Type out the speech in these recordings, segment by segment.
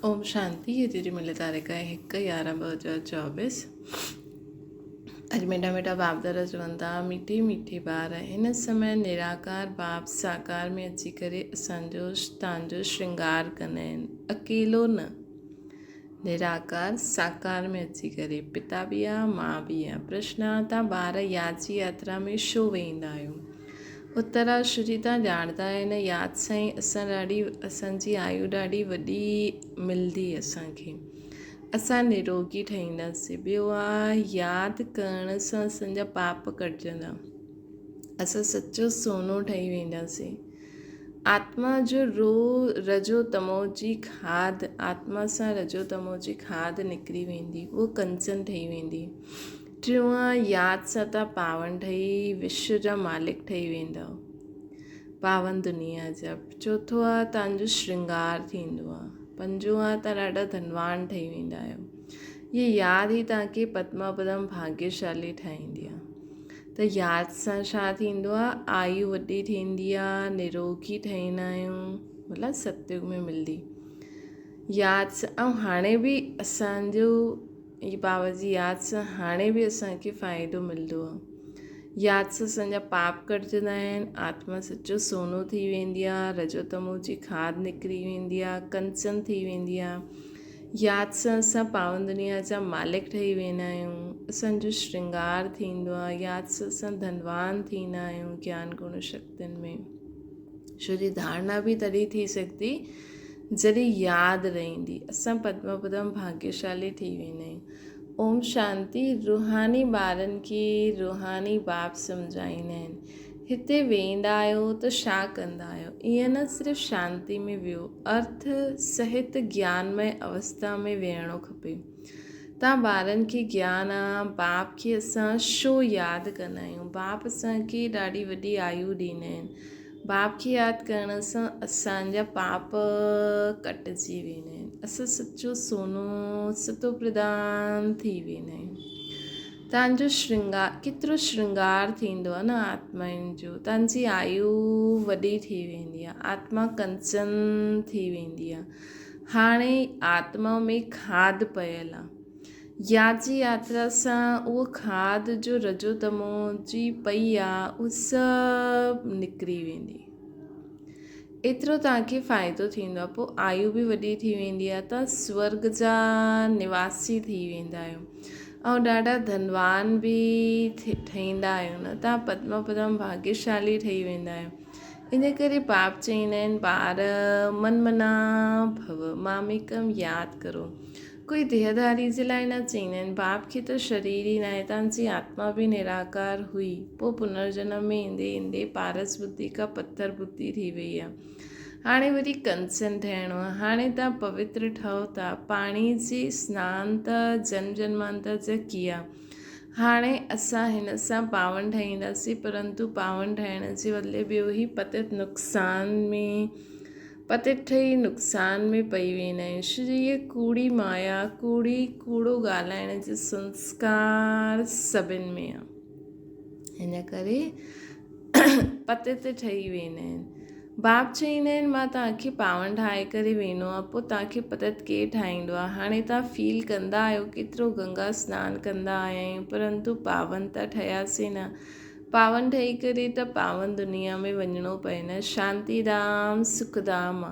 اوم شانتي اڄ جي ملي تاريخ آهي هڪ يارهن 2024. اڄ ميٺا ميٺا باپ دادا چون ٿا، ميٺي ميٺي ٻار، هن سمي نراڪار باپ ساڪار ۾ اچي ڪري اسانجو تانجو شرنگار ڪندا آهن. اڪيلو نه، نراڪار ساڪار ۾ اچي ڪري. پتا به آ، ماء به آ. پرشن آ، تان ٻار ياد جي ياترا ۾ ڇو ويندا آهيو؟ اترا شري تان ڄاڻندا آهن ياد سان ئي اسان ڏاڍي اسان جي آيو ڏاڍي وڏي ملندي اسان کي. اسان نروڳي ٺهينداسين. ٻيو آ ياد ڪرڻ سان اسان جا پاپ ڪٽجندا. اسان سچو سونو ٺهي وينداسين. آتما جو رو رجو تمو جي کاڌ آتما سان رجو تمو جي کاڌ نڪري ويندي. اهو ڪنچن ٺهي ويندي. ٽيون آ ياد سان تان پاون ٺهي وشو جا مالڪ ٺهي ويندؤ. پاون دنيا جا. چوٿون آ تان جو شرنگار ٿيندو آ. پنجون آ تان ڏاڍا ڌنوان ٺهي ويندا آهيو. هيء ياد ئي تان کي پدما پدم ڀاگيشالي ٺاهيندي آ. ته ياد سان ڇا ٿيندو آ؟ آيو وڏي ٿيندي آ، نروڳي ٺهيندا آهيون. مطلب ستيگ ۾ ملدي ياد سان. ۽ هاڻي به اسان جو هي بابا جي ياد سان هاڻي به اسان کي فائدو ملندو آهي. ياد سان اسان جا پاپ ڪٽجندا آهن، آتما سچو سونو ٿي ويندي آهي، رجو تمو جي کاڌ نڪري ويندي آهي، ڪنچن ٿي ويندي آهي. ياد سان اسان پاون دنيا جا مالڪ ٺهي ويندا آهيون، اسان جو شرنگار ٿيندو آهي، ياد سان اسان ڌنوان ٿيندا آهيون گيان گڻ شڪتين ۾. ڇو جي ڌارڻا به تڏهن ٿي سگهندي جڏهن ياد رهندي. اسان پدما پدم ڀاگيشالي ٿي ويندا آهيون. اوم شانتي روحاني ٻارن کي روحاني باپ سمجهائيندا آهن. هتي ويهندا آهيو ته ڇا ڪندا آهيو؟ ائين نه صرف شانتي ۾ ويهو، ارٿ سهت گيانمئي اوستا ۾ ويهڻو کپي. تان ٻارن کي گيان آ، باپ کي اسان ڇو ياد ڪندا آهيون؟ باپ اسان کي ڏاڍي وڏي آيو ڏيندا آهن. باپ کي ياد ڪرڻ سان اسان جا پاپ ڪٽجي ويندا آهن. اسان سچو سونو ستو پرڌان ٿي ويندا آهيون. تان جو شرنگار ڪيترو شرنگار ٿيندو آهي نه آتمائن جو. تان جي آيو وڏي ٿي ويندي آهي. آتما ڪنچن ٿي ويندي آهي. هاڻي آتما ۾ کاڌ پيل آ. ياد جي ياترا سان اهو کاڌ جو رجو تمو جي پئي آ اهو سڀ نڪري ويندي. ايترو توهان کي فائدو ٿيندو آ. پوء آيو به وڏي ٿي ويندي آ. توهان سورڳ جا نواسي ٿي ويندا آهيو ۽ ڏاڍا ڌنوان به ٺهيندا آهيو نه. توهان پدما پدم ڀاگيشالي ٺهي ويندا آهيو. ان ڪري پاپ چئيندا آهن، ٻار من منا ڀو، ماميڪم ياد ڪرو. ڪوئي ديهڌاري جي لاء نه چئيندا آهن. باپ کي ته شرير ئي ناهي، تان جي آتما به نراڪار هئي، پوء پنرجنم ۾ ايندي ايندي پارس ٻڌي کان پٿر ٻڌي ٿي وئي آهي. هاڻي وري ڪنچن ٺهڻو آهي. هاڻي تان پوتر ٺهو ٿا. پاڻي جي سنان ته جنم جنمانتر جا ڪيا. هاڻي اسان هن سان پاون ٺاهينداسين، پرنتو پاون ٺاهڻ جي بدلي ٻيو هي پتت نقصان ۾ پتت ٺهي نقصان ۾ پئي ويندا آهيون. ڇو جو هيء ڪوڙي مايا، ڪوڙي ڪوڙو ڳالهائڻ جو سنسڪار سڀن ۾ آهي. هن ڪري پتت ٺهي ويندا آهن. باپ چئيندا آهن مان توهان کي پاون ٺاهي ڪري ويندو آهيان پوء توهان کي پتت ڪير ٺاهيندو آهي. هاڻي توهان فيل ڪندا آهيو ڪيترو گنگا سنان ڪندا آيا آهيون پرنتو پاون ته ٺهياسين نه. پاون ٺهي ڪري ته پاون دنيا ۾ وڃڻو پئي نه. شانتي ڌام سک ڌام آ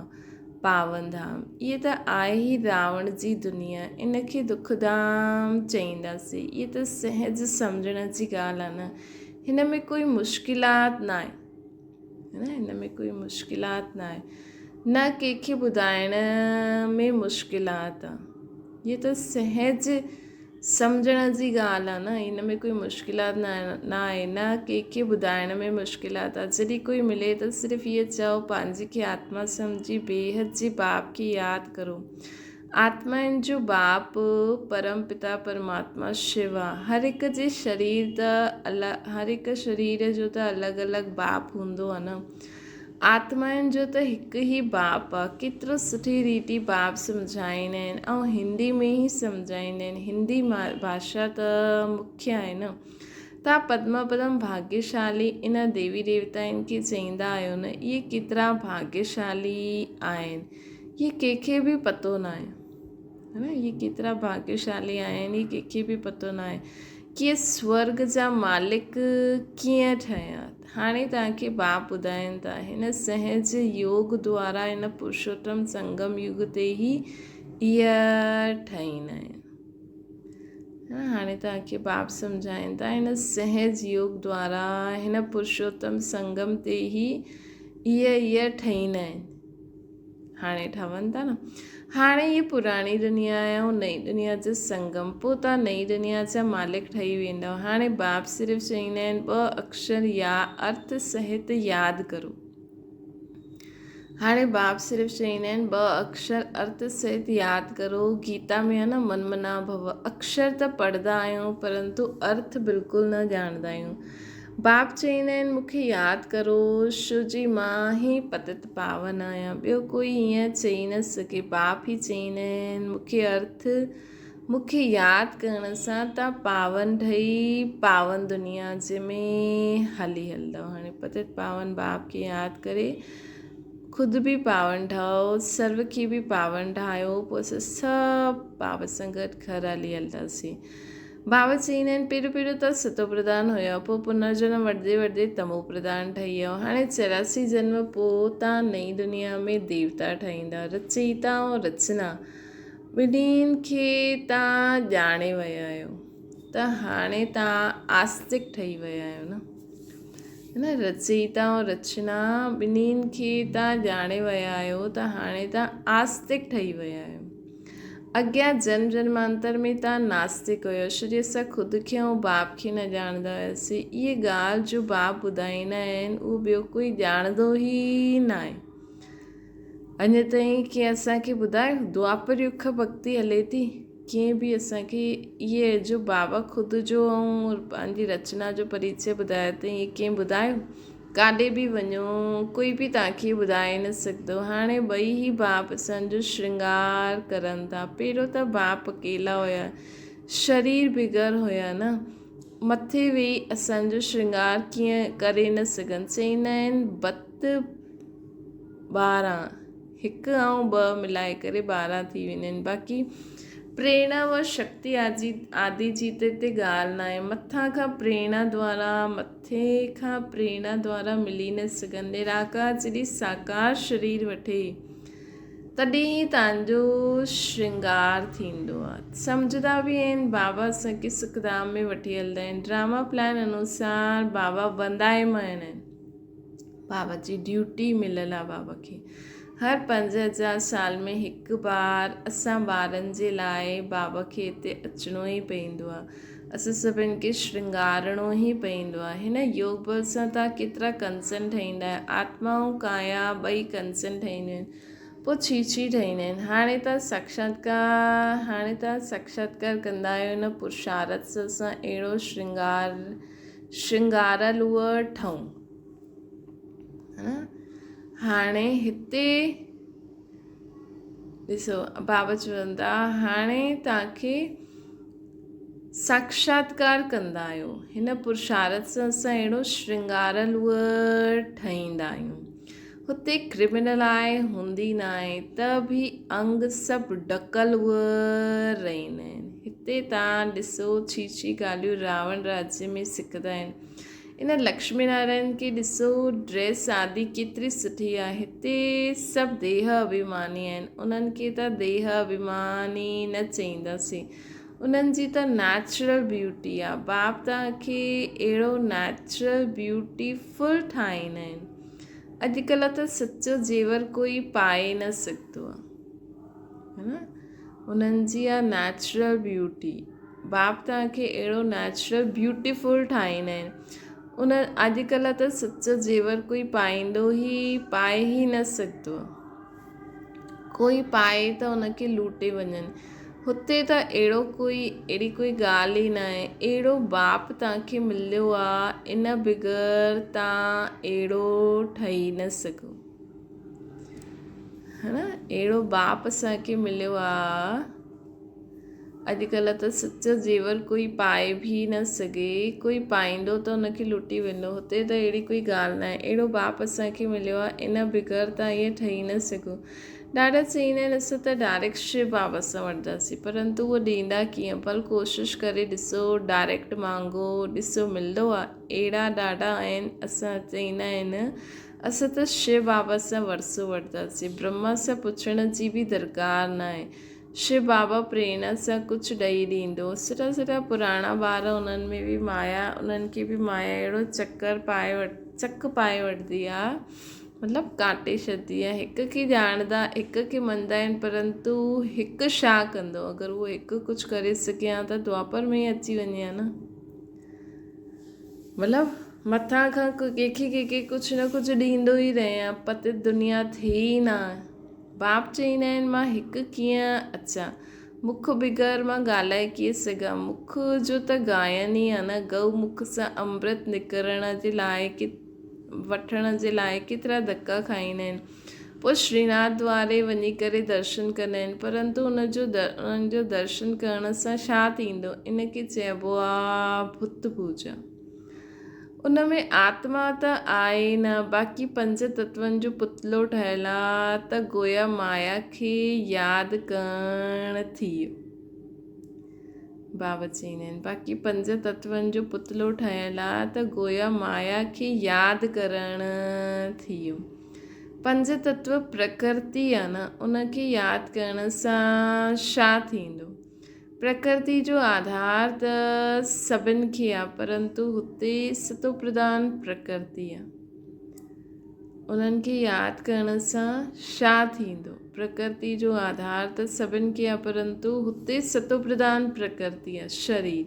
پاون ڌام. اهي ته آهي ئي راوڻ جي دنيا ان کي دک ڌام چئينداسين. اهي ته سهج سمجهڻ جي ڳالهه آهي نه. هن ۾ ڪوئي مشڪلات ناهي. نه هن ۾ ڪوئي مشڪلات ناهي. نه ڪنهن کي ٻڌائڻ ۾ مشڪلات آ. هي ته سهج سمجهڻ جي ڳالهه آ نه هن ۾ ڪوئي مشڪلات نه آهي نه ڪنهن کي ٻڌائڻ ۾ مشڪلات آ. جڏهن ڪوئي ملي ته صرف هيء چئو پنهنجي کي آتما سمجهي بيحد جي باپ کي ياد ڪرو. آتمائن جو باپ پرم پتا پرماتما شو آ. هر هڪ جي شرير ته هر هڪ شرير جو ته الڳ الڳ باپ هوندو آ نه. آتمائن جو ته هڪ ئي باپ آ. ڪيترو سٺي ريتي باپ سمجهائيندا آهن ۽ هندي ۾ ئي سمجهائيندا آهن. هندي ڀاشا ته مکيه آهي نه. تان پدما پدم ڀاگيشالي ان ديوي ديوتائن کي چئيندا آهيو نه. اهي ڪيترا ڀاگيشالي آهن. هي ڪنهن کي به پتو ناهي. ها نه هي ڪيترا ڀاگيشالي آهن هي ڪنهن کي به پتو ناهي ڪي سورگ جا مالڪ ڪيئن ٺهيا. هاڻي توهان کي باپ ٻڌائين ٿا هن سهج يوگ دوارا هن پرشوتم سنگم يگ تي ئي اهي ٺهيندا آهن. هاڻي توهان کي باپ سمجهائين ٿا هن سهج يوگ دوارا هن پرشوتم سنگم تي ئي اهي اهي ٺهيندا آهن. هاڻي ٺهن ٿا نه. هاڻي هي پراڻي دنيا آهي ۽ نئين دنيا جو سنگم. پوء توهان نئين دنيا جا مالڪ ٺهي ويندؤ. هاڻي باپ صرف چئيندا آهن ٻه اڪشر يا ارٿ سهت ياد ڪرو. هاڻي باپ صرف چئيندا آهن ٻه اڪشر ارٿ سهت ياد ڪرو. گيتا ۾ آهي نه من منا ڀو. اڪشر ته پڙهندا آهيون پرنتو ارٿ بلڪل نه ڄاڻندا آهيون. باپ چئيندا آهن مون کي ياد ڪرو شو جي مان ئي پتت پاون آهيان ٻيو ڪوئي ائين چئي نه سگهي باپ ئي چئيندا آهن مون کي ارٿ مون کي ياد ڪرڻ سان تان پاون ٺهي پاون دنيا جي ۾ هلي هلندؤ هاڻي پتت پاون باپ کي ياد ڪري خود به پاون ٺهو سرو کي به پاون ٺاهيو پوء اسان سڀ باپ سان گڏ گهر هلي هلنداسين بابا چئيندا آهن، پهريون پهريون ته ستو پرڌان هيو، پوء پنرجنم وٺندي وٺندي تمو پرڌان ٺهي ويو. هاڻي 84 جنم پوء تان نئين دنيا ۾ ديوتا ٺهيندا. رچئيتا ۽ رچنا ٻنهين کي تان ڄاڻي ويا آهيو ته هاڻي تان آستڪ ٺهي ويا آهيو نه؟ نه رچئيتا ۽ رچنا ٻنهين کي تان ڄاڻي ويا آهيو ته هاڻي تان آستڪ ٺهي ويا آهيو. اڳيان جنم جنمانتر ۾ تان ناستڪ هيو، شرير سان خود کي ۽ باپ کي نه ڄاڻندا هياسين. اهي ڳالهه جو باپ ٻڌائيندا آهن، اهو ٻيو ڪوئي ڄاڻندو ئي ناهي. اڃا تائين ڪنهن اسان کي ٻڌايو؟ دوآپر يگ کان ڀڳتي هلي ٿي، ڪنهن به اسان کي اهي جو بابا خود جو ۽ پنهنجي رچنا جو پريچيه ٻڌايو اٿئي، اهي ڪنهن ٻڌايو؟ ڪاڏي به وڃو، ڪوئي به توهان کي ٻڌائي نه سگهندو. هاڻي ٻئي ئي باپ اسان جو شرنگار ڪرن ٿا. پهريون ته باپ اڪيلا هيا، شرير بغير هيا نه. مٿي ويهي اسان جو شرنگار ڪيئن ڪري نه سگهن. چئيندا آهن بت 12. هڪ ۽ ٻه ملائي ڪري 12 ٿي ويندا آهن. باقي پريرڻا و شڪتي آدي جي ته هتي ڳالهه ناهي. مٿان کان پريرڻا دوارا مٿي کان پريرڻا دوارا ملي نه سگهن. نراڪار جڏهن ساڪار شرير وٺي تڏهن ئي تنهنجو شرنگار ٿيندو آهي. سمجهندا به آهن بابا اسان کي سک ڌام ۾ وٺي هلندا آهن. ڊراما پلان انوسار بابا بندائمان آهن. بابا جي ڊيوٽي مليل آ بابا کي هر 5000 سال ۾ هڪ بار اسان ٻارن جي لاء بابا کي هتي اچڻو ئي پئيندو آ اسان سڀن کي شرنگارڻو ئي پئيندو آ هن يوگ بل سان تان ڪيترا ڪنسن ٺهيندا آهيو آتما ۽ ڪايا ٻئي ڪنسن ٺهينديون آهن پوء ڇي ڇي ٺهيندا آهن هاڻي تان ساکشاتڪار هاڻي تان ساکشاتڪار ڪندا آهيو هن پرشارت سان اسان اهڙو شرنگار شرنگارلوء ٺهون. هاڻي هتي ڏسو بابا چون ٿا هاڻي توهان کي ساکشاتڪار ڪندا آهيو هن پرشارت سان اسان اهڙو شرنگارلوء ٺهيندا آهيون هتي ڪرمنل آهي هوندي ناهي ته به انگ سڀ ڍڪل رهندا آهن. هتي توهان ڏسو ڇي ڇي ڳالهيون راوڻ راجيه ۾ سکندا آهن. ان لڪشمي نارائڻ کي ڏسو ڊريس آدي ڪيتري سٺي آهي. هتي سڀ ديهه اڀيماني آهن. انهن کي ته ديهه اڀيماني نه چئينداسين. انهن جي ته نيچرل بيوٽي آهي. باپ توهان کي اهڙو نيچرل بيوٽي فل ٺاهيندا آهن. اڄڪلهه ته سچو زيور ڪوئي پائي نه سگهندو آ ها نه انهن جي آ نيچرل بيوٽي باپ توهان کي اهڙو نيچرل بيوٽيفل ٺاهيندا آهن ان اڄڪلهه ته سچو زيور ڪوئي پائيندو ئي پائي ئي نه سگهندو آ ڪوئي پائي ته ان کي لوٽي وڃن. هتي ته اهڙو ڪوئي اهڙي ڪوئي ڳالهه ئي ناهي. اهڙو باپ توهان کي مليو آ، ان بغير توهان اهڙو ٺهي نه سگهو. ها نه اهڙو باپ اسان کي مليو آ. اڄڪلهه ته سچو زيور ڪوئي پائي به نه سگهي. ڪوئي پائيندو ته ان کي لٽي ويندو. هتي ته اهڙي ڪوئي ڳالهه ناهي. اهڙو باپ اسان کي مليو آهي، ان بغير توهان ائين ٺهي نه سگهو. ڏاڍا چئيندا آهن اسان ته ڊائريڪٽ شو بابا سان وٺنداسين پرنتو اهو ڏيندا ڪيئن پر ڪوشش ڪري ڏسو ڊائريڪٽ مانگو ڏسو ملندو آهي اهڙا ڏاڍا آهن اسان چئيندا آهن اسان ته شو بابا سان ورثو وٺنداسين برهما سان پڇڻ جي به درڪار ناهي شو بابا پريرڻا سان ڪجهه ڏئي ڏيندو. سٺا سٺا پراڻا ٻار انهن ۾ به مايا انهن کي به مايا اهڙو چڪر پائي وٺ چڪ پائي وٺندي آ مطلب ڪاٽي ڇڏندي آ هڪ کي ڄاڻندا هڪ کي مڃدا آهن پرنتو هڪ ڇا ڪندو اگر اهو هڪ ڪجهه ڪري سگهي ها ته دوآپر ۾ ئي اچي وڃي ها نه مطلب مٿان کان ڪنهن کي ڪنهن کي ڪجهه نه ڪجهه ڏيندو ئي رهي ها پتت دنيا ٿئي ئي نه باپ چئيندا آهن، مان هڪ ڪيئن اچان؟ مک بغير مان ڳالهائي ڪيئن سگهان؟ مک جو ته گائن ئي آهي نه. گئو مک سان امرت نڪرڻ جي لاء وٺڻ جي لاء ڪيترا ڌڪا کائيندا آهن. پوء شريناٿ دواري وڃي ڪري درشن ڪندا آهن. پرنتو ان جو انهن جو درشن ڪرڻ سان ڇا ٿيندو؟ ان کي چئبو آهي ڀت پوڄا. ان ۾ آتما ته آهي نه، باقي پنج تتون جو پتلو ٺهيل آ ته گويا مايا کي ياد ڪرڻ ٿي ويو. بابا چئيندا آهن، باقي پنج تتون جو پتلو ٺهيل آ ته گويا مايا کي ياد ڪرڻ ٿي ويو. پنج تتو پرڪرتي آ نه، ان کي ياد ڪرڻ سان ڇا ٿيندو؟ پرڪرتي جو آڌار ته سڀن کي آ پرنتو هتي ستوپرڌان پرڪرتي آ. انهن کي ياد ڪرڻ سان ڇا ٿيندو؟ پرڪرتي جو آڌار ته سڀن کي آ پرنتو هتي ستوپرڌان پرڪرتي آ، شرير.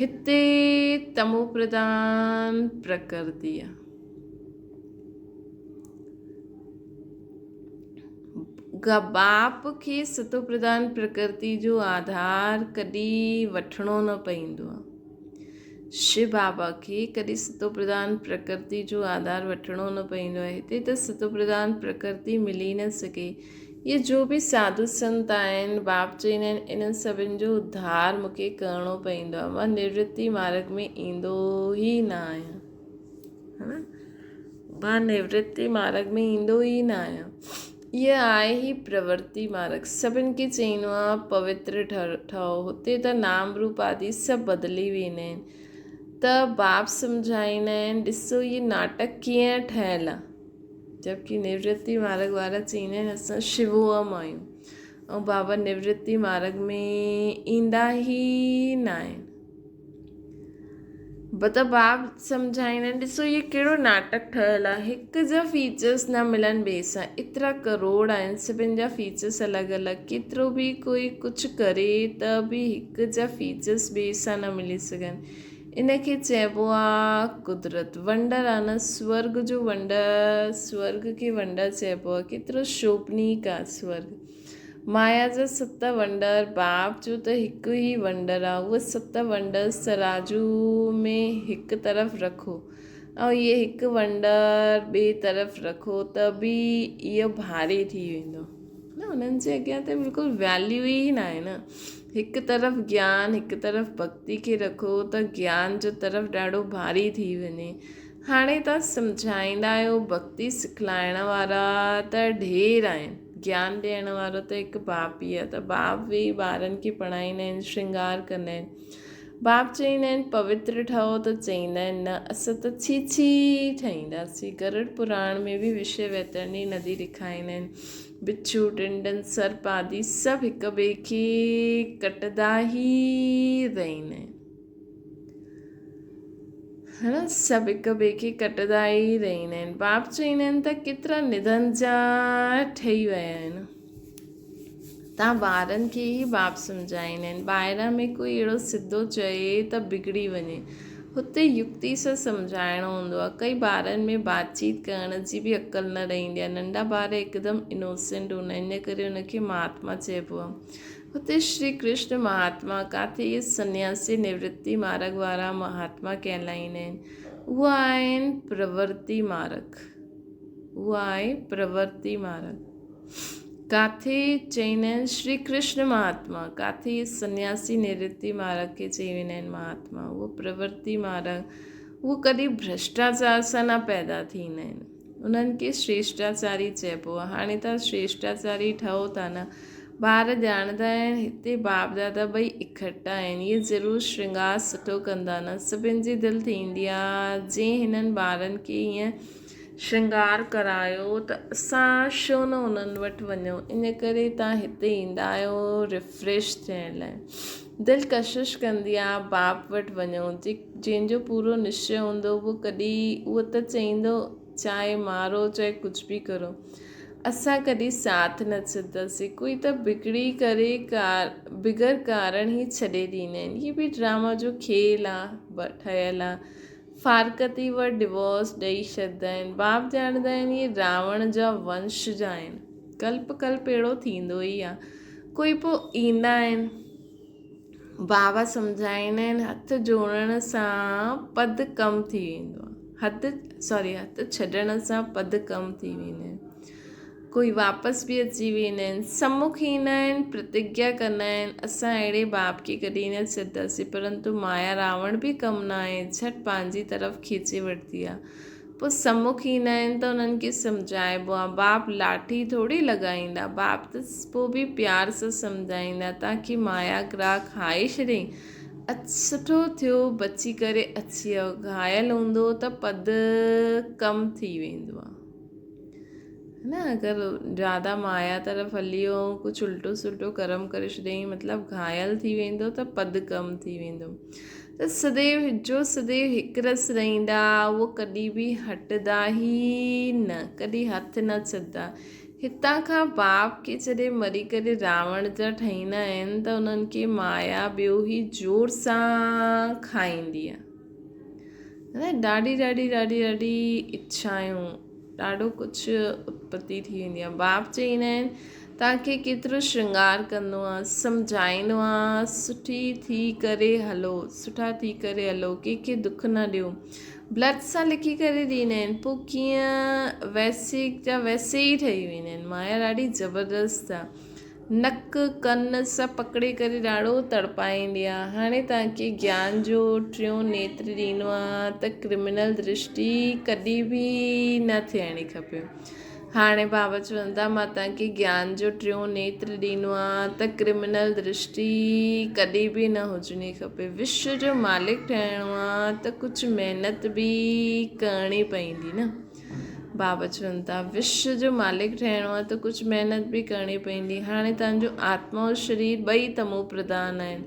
هتي تموپرڌان پرڪرتي آ. باپ کي ستوپرڌان پرڪرتي جو آڌار ڪڏهن وٺڻو نه پئيندو آهي. شو بابا کي ڪڏهن ستوپرڌان پرڪرتي جو آڌار وٺڻو نه پئيندو آهي. هتي ته ستوپرڌان پرڪرتي ملي نه سگهي. اهي جو به ساڌو سنت آهن، باپ چئيندا آهن، انهن سڀن جو اڌار مون کي ڪرڻو پئيندو آهي. مان نورتي مارگ ۾ ايندو ئي نه آهيان. مان نورتي مارگ ۾ ايندو ئي نه آهيان. اها آهي ئي پرورتي مارگ. سڀن کي چئيندو آهيان پوتر ٺهو. هتي ته نام روپ آدي سڀ بدلي ويندا آهن. ته باپ سمجهائيندا آهن ڏسو هي ناٽڪ ڪيئن ٺهيل آهي. جبڪه نورتي مارگ وارا چئيندا آهن اسان شووهم آهيون ۽ بابا نورتي مارگ ۾ ايندا ئي نه آهن. ته باب سمجهائيندا آهن ڏسو هي ڪهڙو ناٽڪ ٺهيل آهي هڪ جا فيچرس نه ملن ٻئي سان ايترا ڪروڙ آهن سڀن جا فيچرس الڳ الڳ ڪيترو به ڪوئي ڪجهه ڪري ته به هڪ جا فيچرس ٻئي سان نه ملي سگهن ان کي چئبو آهي قدرت ونڊر آهي نه سورگ جو ونڊر سورگ کي ونڊر چئبو آهي ڪيترو شوڀنيڪ آهي سورگ مايا جا ست ونڊر، باپ جو ته هڪ ئي ونڊر آ، اهي ست ونڊرز ترازو ۾ هڪ طرف رکو ۽ اهي هڪ ونڊر ٻئي طرف رکو ته به اهو ڀاري ٿي ويندو نه انهن جي اڳيان ته بلڪل ويليو ئي ناهي نه هڪ طرف گيان هڪ طرف ڀڳتي کي رکو ته گيان جو طرف ڏاڍو ڀاري ٿي وڃي هاڻي توهان سمجهائيندا آهيو ڀڳتي سکلائڻ وارا ته ڍير آهن، گيان ڏيڻ وارو ته هڪ باپ ئي آهي ته باپ ويهي ٻارن کي پڙهائيندا آهن، شرنگار ڪندا آهن. باپ چئيندا آهن پوتر ٺهو ته چئيندا آهن نه اسان ته ڇي ڇي ٺهينداسين. گرڙ پراڻ ۾ به وشيه ويترڻي ندي ڏيکاريندا آهن. بڇو، ٽنڊن، سرپ آدي سڀ هڪ ٻئي کي ڪٽندا ئي رهندا آهن. هن سڀ هڪ ٻئي کي ڪٽندا ئي رهندا آهن. باپ چئيندا آهن ته ڪيترا نڌن جا ٺهي ويا آهن. تان ٻارن کي ئي باپ سمجهائيندا آهن. ٻاهران ۾ ڪوئي اهڙو سڌو چئي ته بگڙي وڃي. هتي يڪتي سان سمجهائڻو هوندو آهي. ڪئي ٻارن ۾ بات چيت ڪرڻ جي به عقل نه رهندي آهي. ننڍا ٻار هڪدم انوسينٽ هوندا آهن. ان ڪري ان کي مهاتما چئبو آهي. هتي شري ڪرشن مهاتما، ڪاٿي اهي سنياسي نورتي مارڳ وارا مهاتما ڪهلائيندا آهن. اهي آهن پرورتي مارڳ. اهو آهي پرورتي مارڳ. ڪاٿي چئيندا آهن شري ڪرشن مهاتما، ڪاٿي اهي سنياسي نورتي مارڳ کي چئي ويندا آهن مهاتما. اهو پرورتي مارڳ، اهو ڪڏهن ڀرشٽاچار سان نه پيدا ٿيندا آهن. انهن کي شريشٽاچاري چئبو آهي. هاڻي توهان شريشٽاچاري ٺهو ٿا نه. ٻار ڄاڻندا آهن هتي باپ دادا ٻئي اڪٺا آهن. اهي ضرور شرنگار سٺو ڪندا نه. سڀن جي دل ٿيندي آهي جنهن هنن ٻارن کي ائين شرنگار ڪرايو ته اسان ڇو نه انهن وٽ وڃون. ان ڪري توهان هتي ايندا آهيو ريفريش ٿيڻ لاء. دل ڪشش ڪندي آهي باپ وٽ وڃون. جنهن جو پورو نشچي هوندو اهو ڪڏهن اهو ته چئيندو چاهي مارو چاهي ڪجهه به ڪرو اسان ڪڏهن ساٿ نه ڇڏنداسين. ڪوئي ته بگڙي ڪري بغير ڪارڻ ئي ڇڏي ڏيندا آهن. هي به ڊراما جو کيل آ ٺهيل آ. فارقتي و ڊيورس ڏئي ڇڏدا آهن. باپ ڄاڻندا آهن اهي راوڻ جا ونشج آهن. ڪلپ ڪلپ اهڙو ٿيندو ئي آ. ڪوئي پوء ايندا آهن. بابا سمجهائيندا آهن هٿ جوڙڻ سان پد ڪم ٿي ويندو آ. هٿ سوري هٿ ڇڏڻ سان پد ڪم ٿي ويندا آهن. ڪوئي واپس به اچي ويندا آهن. سمک ايندا آهن، پرتگيا ڪندا آهن، اسان اهڙي باپ کي ڪڏهن نه ڇڏنداسين. پرنتو مايا راوڻ به ڪم نه آهي، جهٽ پنهنجي طرف کيچي وٺندي آهي. پوء سمک ايندا آهن ته انهن کي سمجهائبو آهي. باپ لاٺي ٿوري لڳائيندا، باپ ته پوء به پيار سان سمجهائيندا، توهان کي مايا گراهه کائي ڇڏيائين، سٺو ٿيو بچي ڪري اچي ويو. گهايل هوندو ته پد ڪم ٿي ويندو آهي. نه اگر زياده مايا طرف هلي ويو ڪجهه الٽو سلٽو ڪرم ڪري ڇڏيائين مطلب گهايل ٿي ويندو ته پد ڪم ٿي ويندو ته سديو جو سديو هڪ رس رهندا اهو ڪڏهن به هٽدا ئي نه ڪڏهن هٿ نه ڇڏدا هتان کان باپ کي جڏهن مري ڪري راوڻ جا ٺهيندا آهن ته انهن کي مايا ٻيو ئي زور سان کائيندي آهي ڏاڍي ڏاڍي ڏاڍي ڏاڍي اڇائون ڏاڍو ڪجهه اتپتي ٿي ويندي آهي باپ چئيندا آهن توهان کي ڪيترو شرنگار ڪندو آهيان سمجهائيندو آهيان سٺي ٿي ڪري هلو سٺا ٿي ڪري هلو ڪنهن کي دک نه ڏيو بلڊ سان لکي ڪري ڏيندا آهن پوء ڪيئن ويسي جا ويسي ئي ٺهي ويندا آهن مايا ڏاڍي زبردست آهي نڪ ڪن سان پڪڙي ڪري ڏاڍو تڙپائيندي آ. هاڻي توهان کي گيان جو ٽيون نيتر ڏنو آ ته ڪرمنل درشٽي ڪڏهن به نه ٿيڻي کپي. هاڻي بابا چون ٿا مان توهان کي گيان جو ٽيون نيتر ڏنو آ ته ڪرمنل درشٽي ڪڏهن به نه هجڻي کپي. وشو جو مالڪ ٺهڻو آ ته ڪجهه محنت به ڪرڻي پوندي نه. بابا چون ٿا، وشو جو مالڪ ٺهڻو آهي ته ڪجهه محنت به ڪرڻي پوندي. هاڻي توهان جو آتما ۽ شرير ٻئي تمو پرڌان آهن.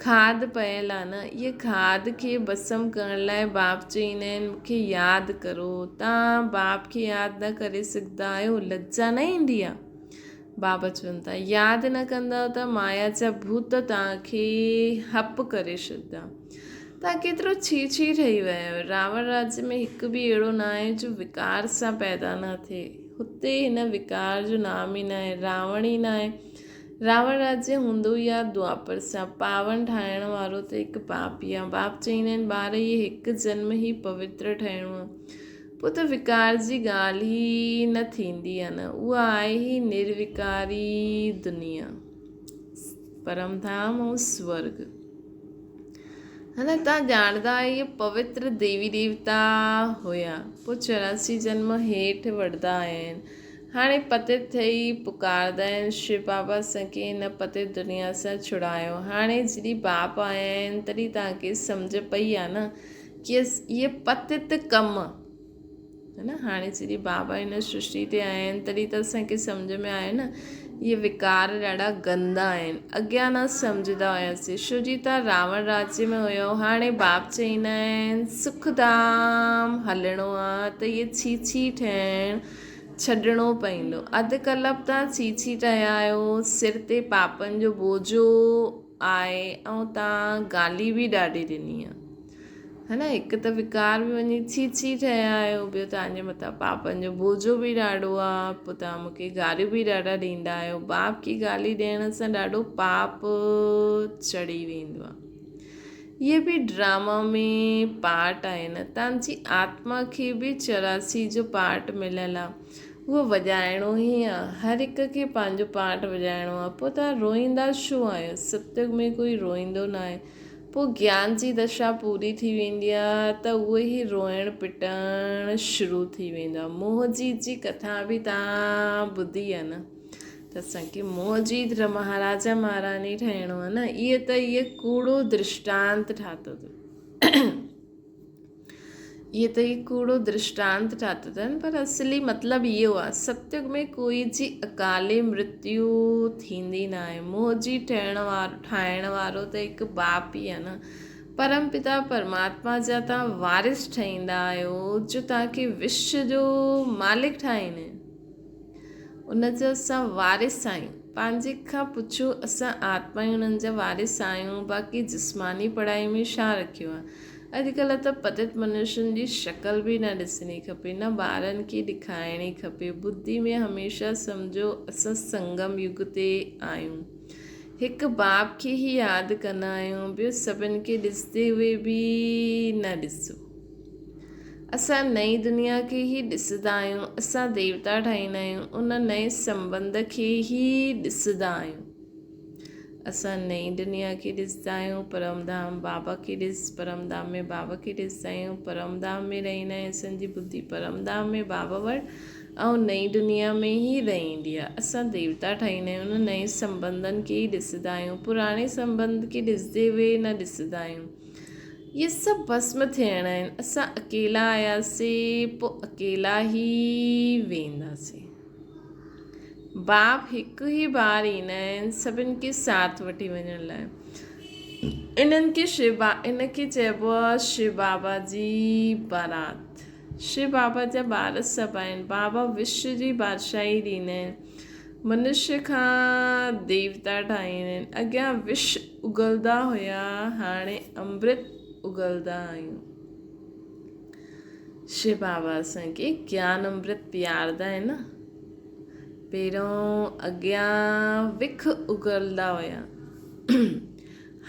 کاڌ پيل آهي نه؟ اهي کاڌ کي ڀسم ڪرڻ لاء باپ چئيندا آهن، مون کي ياد ڪرو. توهان باپ کي ياد نه ڪري سگهندا آهيو، لڄا نه ايندي آهي؟ بابا چون ٿا، ياد نه ڪندؤ ته مايا جا ڀوت توهان کي هپ ڪري ڇڏندا. توهان ڪيترو ڇي ڇي ٺهي ويا آهيو. راوڻ راڄ ۾ هڪ به اهڙو ناهي جو وڪار سان پيدا نه ٿئي. هتي هن وڪار جو نام ئي ناهي، راوڻ ئي ناهي. راوڻ راڄ هوندو ئي آهي دوآپر سان. پاون ٺاهڻ وارو ته هڪ باپ ئي آهي. باپ چئيندا آهن، ٻار هي هڪ جنم ئي پوتر ٺهڻو آهي. پوء ته وڪار جي ڳالهه ئي نه ٿيندي آ نه، اها آهي ئي نروڪاري دنيا، پرم ڌام ۽ سورڳ. هن تان ڄاڻندا آهيو اهي پوتر ديوي ديوتا هيا، پوء 84 جنم هيٺ وڙهندا آيا آهن. هاڻي پتيت ٿئي پڪارندا آهن، شو بابا اسان کي هن پتيت دنيا سان ڇڙايو. هاڻي جڏهن باپ آيا آهن تڏهن توهان کي سمجهه پئي آ نه ڪيس اهي پتت ڪم هي نه هاڻي جڏهن بابا هن سرشٽي تي آيا آهن تڏهن ته اسان کي سمجهه ۾ آيو نه اهي وڪار ڏاڍا گندا آهن اڳيان نه سمجهندا هياسين شو جي تان راوڻ راجيه ۾ هيو هاڻي باپ چئيندا آهن سک ڌام هلڻو آ ته اهي ڇي ڇي ٺهڻ ڇڏڻو پوندو اڌ ڪلپ تان ڇي ڇي ٺهيا آهيو سر تي پاپن جو بوجو آهي ۽ تان گالي به ڏاڍي ڏني آ ها نه هڪ ته وڪار به وڃي ڇي ڇي ٺهيا آهيو ٻيو توهان جي مٿان پاپن جو بوجو به ڏاڍو آ پوء توهان مون کي گاريون به ڏاڍا ڏيندا آهيو باپ کي گالي ڏيڻ سان ڏاڍو پاپ چڙهي ويندو آ اهي به ڊراما ۾ پارٽ آهن توهان جي آتما کي به 84 جو پارٽ مليل آ اهو وڄائڻو ئي آ. هر هڪ کي پنهنجو پارٽ وڄائڻو آ. پوء توهان روئيندا ڇو آهيو؟ ستيگ ۾ ڪوئي روئيندو ناهي. پوء گيان جي دشا پوري ٿي ويندي آهي ته اهو ئي روئڻ پٽڻ شروع ٿي ويندو آهي. موهجيت جي ڪٿا به توهان ٻڌي آهي نه ته اسان کي موهجيت مهاراجا مهاراڻي ٺهڻو آهي نه. اهي ته اهي ڪوڙو درشٽانت ٺاتو اٿن. اهي ته هي ڪوڙو درشٽانت ٺاتو اٿن پر اصلي مطلب اهو آهي ستيگ ۾ ڪوئي جي اڪالي مرتيو ٿيندي ناهي. موهه جي ٺهڻ وارو ٺاهڻ وارو ته هڪ باپ ئي آهي نه. پرم پتا پرماتما جا توهان وارث ٺهيندا آهيو جو توهان کي وشو جو مالڪ ٺاهيندا آهن. ان جا اسان وارث آهيون. پنهنجي کان پڇو اسان آتمائي انهن جا وارث آهيون باقي جسماني پڙهائي ۾ ڇا رکيو آهي. اڄڪلهه ته پتيت منشين جي شڪل به نه ڏسڻي کپي، نه ٻارن کي ڏکائڻي کپي. ٻڌي ۾ هميشه سمجهو اسان سنگم يگ تي آهيون. هڪ باپ کي ئي ياد ڪندا آهيون، ٻيو سڀن کي ڏسندي هئي به نه ڏسو. اسان نئين دنيا کي ئي ڏسندا آهيون، اسان ديوتا ٺاهيندا آهيون، ان نئين سنٻنڌ کي ئي ڏسندا آهيون. اسان نئين دنيا کي ڏسندا آهيون، پرم ڌام بابا کي ڏس، پرم ڌام ۾ بابا کي ڏسندا آهيون، پرم ڌام ۾ رهندا آهيون، اسان جي ٻڌي پرم ڌام ۾ بابا وٽ ۽ نئين دنيا ۾ ئي رهندي آهي. اسان ديوتا ٺهيندا آهيون، ان نئين سنٻنڌن کي ئي ڏسندا آهيون، پراڻي سنٻنڌ کي ڏسندي اهي نه ڏسندا آهيون. اهي سڀ ڀسم ٿيڻا آهن. اسان اڪيلا آياسين، پوء اڪيلا ئي وينداسين. باپ هڪ ئي بار ايندا آهن سڀن کي ساٿ وٺي وڃڻ لاء. انهن کي شو با ان کي چئبو آهي شو بابا جي بارات. شو بابا جا ٻار سڀ آهن. بابا وشو جي بادشاهي ڏيندا آهن. منشي کان ديوتا ٺاهيندا آهن. اڳيان وش اگلدا هيا هاڻي امرت اگلدا آهيون. شو بابا اسان کي گيان امرت پياردا آهن نه. پهريون اڳيان وک اگلدا هيا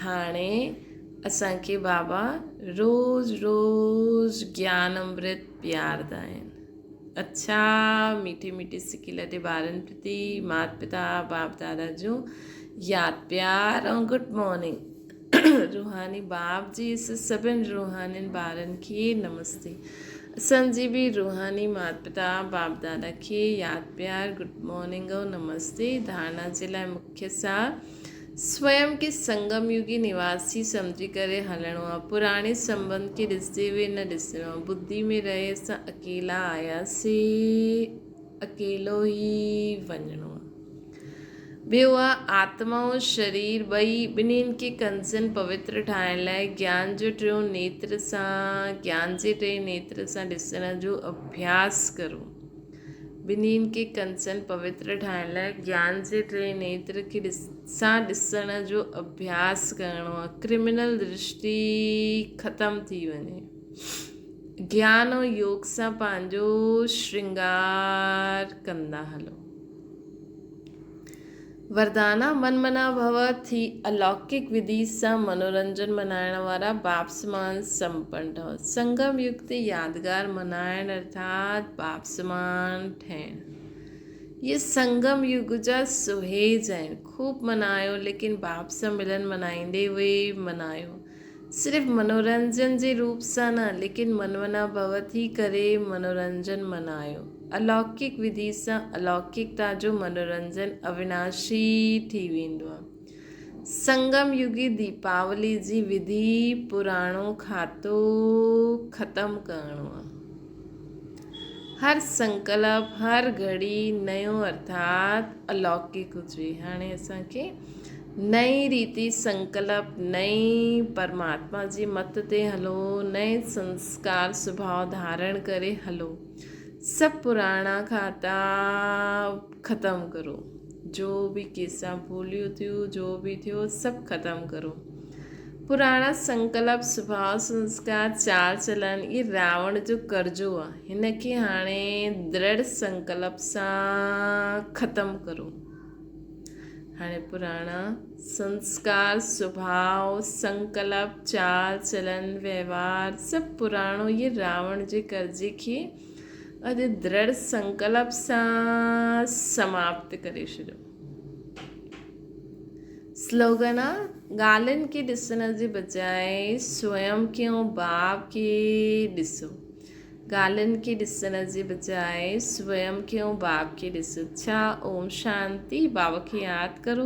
هاڻي اسان کي بابا روز روز گيان امرت پياردا آهن. اڇا ميٺي ميٺي سڪي لڏي ٻارن پرتي مات پتا باپ دادا جون ياد پيار ۽ گڊ مارننگ. روحاني باپ جي اس سڀن روحانين ٻارن کي نمستي. اسان جي به روحاني مات پتا باپ دادا کي ياد پيار گڊ مارننگ ۽ نمستي. ڌارنا جي لاء مکيه سار سويم کي سنگم يوگي نواسي سمجهي ڪري هلڻو آ. پراڻي سنٻنڌ کي ڏسندي هئي نه ڏسڻو آ. ٻڌي ۾ رهي اسان اڪيلا آياسي اڪيلو ئي وڃڻو آ. ٻيو آ آتما ۽ شرير ٻئي ٻنهين کي ڪنسن پوتر ٺاهڻ لاء گيان جو ٽيون نيتر سان گيان جي ٽئين نيتر سان ڏسڻ جو اڀياس ڪرو. ٻنهين کي ڪنسن پوتر ٺاهڻ لاء گيان جي ٽئين نيتر کي سان ڏسڻ جو اڀياس ڪرڻو آ. ڪرمنل درشٽي ختم ٿي وڃي. گيان ۽ يوگ سان پنهنجو شرنگار ڪندا هلو. وردانا من منا ڀو ٿي الوڪڪ وڌي سان منورنجن منائڻ وارا باپ سمان سمپن ٺهو. سنگم يگ تي يادگار منائڻ ارٿات باپ سمان ٺهڻ. اهي سنگم يگ جا سهيج آهن. خوب منايو ليڪن باپ سان ملن منائيندي هئي منايو. صرف منورنجن جي روپ سان نه ليڪن منونا ڀو ٿي ڪري منورنجن منايو. الوڪڪ وڌي سان الوڪڪتا جو منورنجن اويناشي ٿي ويندو آهي. سنگم يگي ديپاولي جي وڌي پراڻو کاتو ختم ڪرڻو آهي. هر سنڪلپ هر گهڙي نيو ارٿات الوڪڪ هجي. هاڻي اسان کي نئين ريتي سنڪلپ، نئين پرماتما جي مت تي هلو، نئين سنسڪار سڀاء ڌارڻ ڪري هلو. سڀ پراڻا کاتا ختم ڪرو. جو به ڪنهن سان ڀوليون ٿيون، جو به ٿيو سڀ ختم ڪرو. پراڻا سنڪلپ، سڀاء، سنسڪار، چال چلن اهي راوڻ جو قرضو آ. هن کي هاڻي درڙ سنڪلپ سان ختم ڪرو. هاڻي پراڻا سنسڪار، سڀاء، سنڪلپ، چال چلن، وهنوار سڀ پراڻو اهي راوڻ جي قرضي کي اڄ درڙ سنڪلپ سان سماپت ڪري ڇڏيو. سلوگن آ، ڳالهين کي ڏسڻ جي بجاء سوئم کي ۽ باب کي ڏسو. ڳالهين کي ڏسڻ جي بجاء سوئم کي ۽ باب کي ڏسو. ڇا اوم شانتي، باب کي ياد ڪرو.